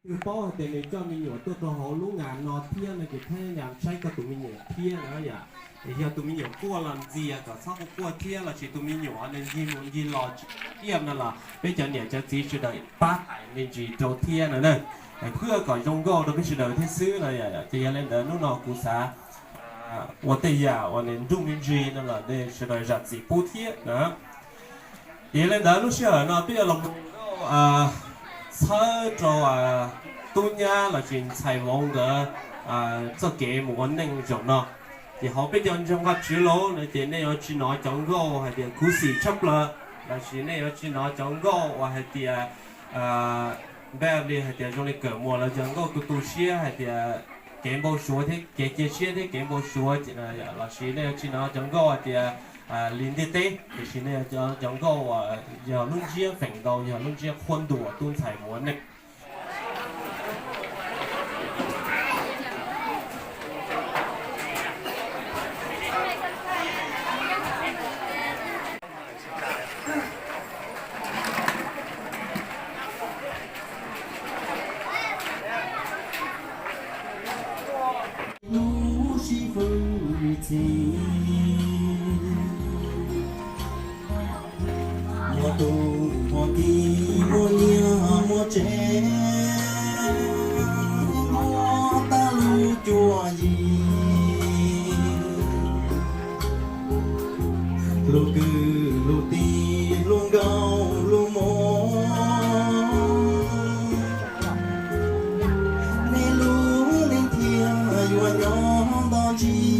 Twb paub hais tias nws coj me nyuam tuaj rau hauv lub nga no thiab no ces thiaj li saib koj tus me nyuam thiab na yom. Yog tus me nyuam quaj los ntxias kom txhob quaj quaj thiab, lossis tus me nyuam nws ncig mus ncig los tsis iab no los peb cov niam cov txiv sawv daws pab hais me ntsis rau thiab no na, phwj kom zoo nkauj rau peb sawv daws thiab xwb no. Ces yog li ntawd hnub no kuv xav ua tej yam uas nws nruj me ntsis no los nej sawv daws zam txim pub thiab na. Ces yog li ntawd lub sij hawm no peb yuav los mus txhawb rau tub nyab lossis ntxhais vauv nkawd txoj kev mus ua neej zaum no. Ces hauv peb cov ntseeg Vajtswv los no ces nej yuav tsis hnov cov nkauj hais tias khuv xim tshaj plaws, lossis nej yuav tsis hnov cov nkauj uas hais tias npaj li hais tias zoo li Kawm Muas lawv cov nkauj tu tu siab hais tias kev npau suav thiab kev cia siab thiab kev npau suav, lossis nej yuav tsis hnov cov nkauj hais tias li ntiaj teb, tiam sis nej yuav cov nkauj uas yog lub ntsiab feem ntau, yog lub ntsiab qhuab ntuas tub ntxhais mus ua neej. Lub sij hawm txhij, muaj tub muaj ki, muaj niam muaj tsev, muaj tag lub cuab yig, hlub kwv hlub tij hlub nkauj hlub muam, nej lub neej thiaj yuav nyob ntau tsis.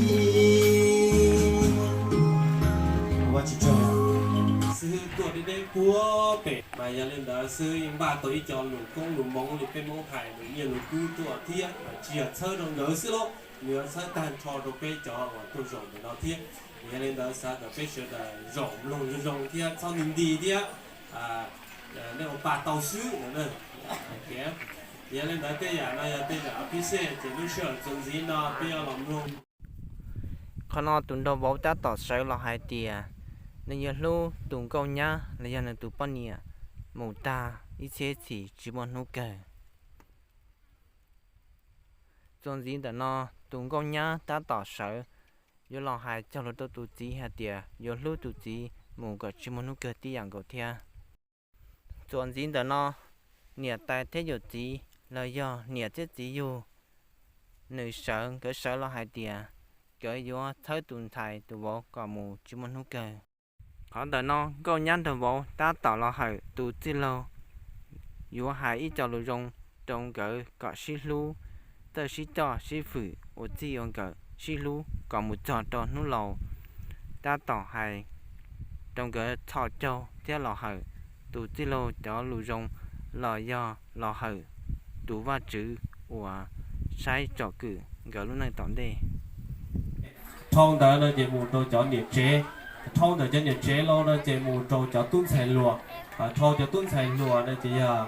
Xib hwb tuaj deb deb puag pem mas yog li ntawd xib hwb yeej npaj tau ib co lus koob lus hmoov li peb Hmoob hais lus nyiaj lus kub tuaj thiab, tsis yog txhawb rau nkawd xwb lauj, nws yuav txhawb tag nrho rau peb cov uas tuaj zaum ntawm no thiab. Yog li ntawd xav kom peb sawv daws zaum mloog zoo zoo thiab txhob nti nti thiab, nej ua pa tau xwb no. Yog li ntawd tej yam no yog tej yam pib xej ces lub sij hawm txuas ntxiv no peb yuav los mloog. Qhov no tus nraug vauv tab tom sawv los hais tias nws yuav hlub tus nkauj nyab los yog nws tus poj niam mus tag ib txhiab txhis tsis muaj hnub kawg. Txuas ntxiv ntawm no tus nkauj nyab tab tom sawv yuav los hais cog lus rau tus txiv hais tias yuav hlub tus txiv mus kom tsis muaj hnub kawg tib yam nkaus thiab. Txuas ntxiv ntawm no niam tais thiab yawm txiv los yog niam thiab txiv yug nws sawv, nkawd sawv los hais tias nkawd yuav txhawb tus ntxhais tus vauv kom mus tsis muaj hnub kawg. Qhov ntawm no nkauj nyab nraug vauv tab tom los hawm tus txij laug yuav hais ib co lus zoo rau nkawd kom sib hlub, txawj sib coj sib fwm ua txij ua nkawm sib hlub kom mus txog rau hnub laus. Tab tom hais rau nkawd txhos caug thiab los hawm tus txij laug cov lus zoo los yog los hawm tus Vajtswv uas saib tsom kwm nkawd lub neej tom ntej. Dhau ntawd no ces mus rau cov niam tsev, dhau ntawm cov niam tsev los no ces mus rau cov tub ntxhais hluas, dhau cov tub ntxhais hluas no ces yog